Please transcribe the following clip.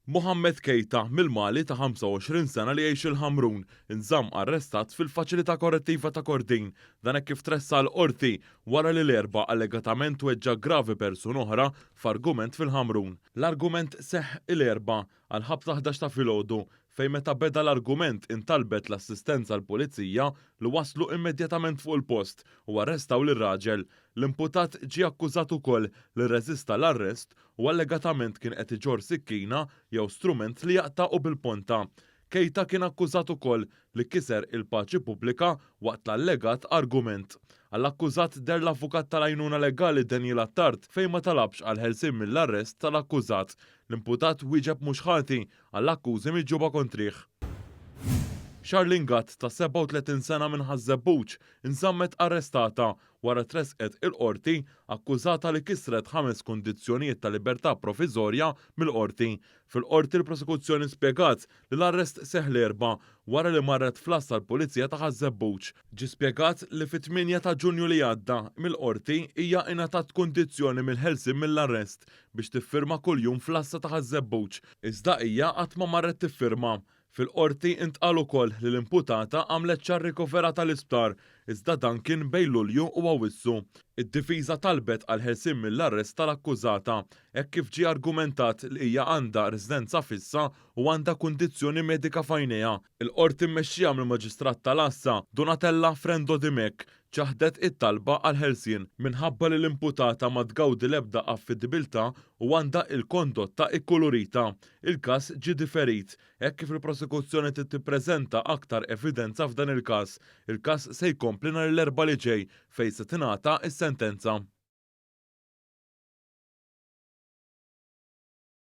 Mohamed Keita mill-Mali ta' 25 sena li jgħix il-Ħamrun inżamm arrestat fil-Faċilità Korrettiva ta' Kordin. Dan hekk kif tressaq l-Qorti wara li l-Erbgħa allegatament weġġa' gravi persuna oħra f'argument fil-Ħamrun. L-argument seħħ il-Erbgħa għall-ħabta 11 ta' filgħodu fejn meta beda l-argument intalbet l-assistenza l-Pulizija li waslu immedjatament fuq il-post u arrestaw lir-raġel. L-imputat ġie akkużat ukoll li rreżista l-arrest u allegatament kien qed iġorr sikkina jew strument li jaqta' u bil-ponta. Keita kien akkużat ukoll li kiser il-paċi pubblika waqt l-allegat argument. Għall-akkużat deher l-avukat tal-għajnuna legali Daniel Attard fejn ma talabx għall-ħelsien mill-arrest tal-akkużat. L-imputat wieġeb mhux ħati għall-akkużi miġjuba kontrih. Charlene Gatt ta' 37 sena minn Ħaż-Żebbuġ inżammet arrestata wara tressqet il-Qorti akkużata li kisret ħames kundizzjonijiet ta' libertà proviżorja mill-Qorti. Fil-Qorti l-Prosekuzzjoni spjegat li l-arrest seħħ l-Erbgħa wara li marret fl-għassa tal-Pulizija ta' Ħaż-Żebbuġ. Ġie spjegat li fit-8 ta' Ġunju li għadda mill-Qorti hija ingħatat kundizzjoni mill-ħelsien mill-arrest biex tiffirma kuljum fl-għassa ta' Ħaż-Żebbuġ, iżda hija qatt ma marret tiffirma. Fil-Qorti intqal ukoll li l-imputata għamlet xahar rikoverata l-isptar, iżda dan kien bejn Lulju u Awwissu. Id-difiża talbet għall-ħelsien mill-arrest tal-akkużata, hekk kif ġie argumentat li hija għandha residenza fissa u għandha kundizzjoni medika f'għajnejha. Il-Qorti mmexxija mill-Maġistrat tal-Għassa, Donatella Frendo Dimech, ċaħdet it-talba għall-ħelsien minħabba li l-imputata ma tgawdi l-ebda affidibilità u għandha il-kondotta ikkulurita. Il-każ ġie diferit hekk kif il-prosekuzzjoni trid tippreżenta aktar evidenza f'dan il-każ. Il-każ se jkompli nhar l-Erbgħa li ġej fejn se tingħata s-sentenza.